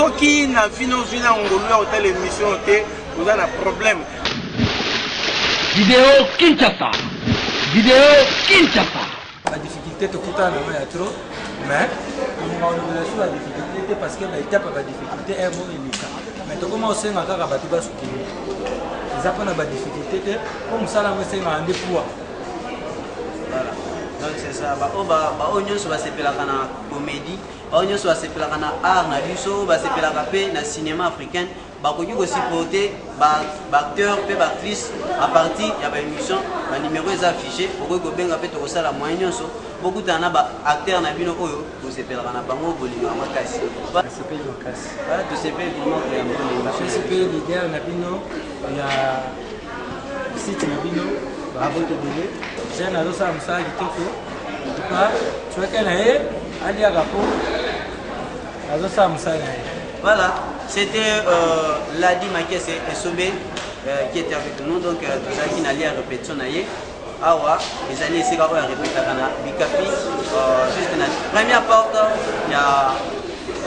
Soki na vie na ozwi na ngolu ya kotala émission te, oza na problème. Video Kinshasa. Video Kinshasa. Ba difficulté tokutana nango ya trop, mais tolinga kolobela so ba difficulté te, parce que ba étape ya ba difficulté heure moko eleka, mais tokoma kosenga kaka bato basoutenir. Eza mpona ba difficulté te, mpo mosala yango esengaka nde poids. Voilà, donc c'est ça. Baoyo baoyo nyonso basepelaka na comédie, baoyo nyonso basepelaka na art na biso, basepelaka mpe na cinéma africaine, bakoki kosupporter baacteur mpe baactrice à partir ya baémission. Banimero eza affiché, bokoki kobenga mpe tokosala moyen nyonso bokutana na baacteur na bino oyo bosepelaka na bango, bolingaka makasi. Nasepeli makasi. Voilà, tosepeli vraiment koyamba. Napesi mpe leader na bino ya site na bino babote ebele. Jeune azosala mosala kitoko tuka tueke na ye, aliaka po azosala mosala na ye. Voilà, c'était Ladi Makese Esobe qui était avec nous. Donc, tozalaki na lia répétition na ye. Awa, ezali esika oyo arépétaka na Bikapi, juste na première porte ya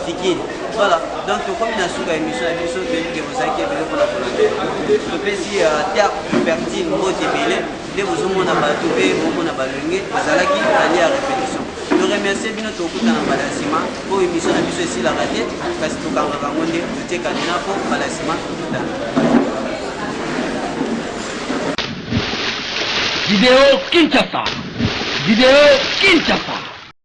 Fikine. Voilà, donc tokomi na suka émission na biso. Toyebi ke bozalaki ebele mpona kolanda yango. Topesi terre fertile mbote ebele nde bozomona bato mpe bomona balonge ezalaki na lia répétition. Toremercie bino, tokutana mbala ya nsima, mpo émission na biso esilaka te, kasi tokangaka yango nde totie kanina mpo mbala ya nsima tokutana. Video Kinshasa. Video Kinshasa.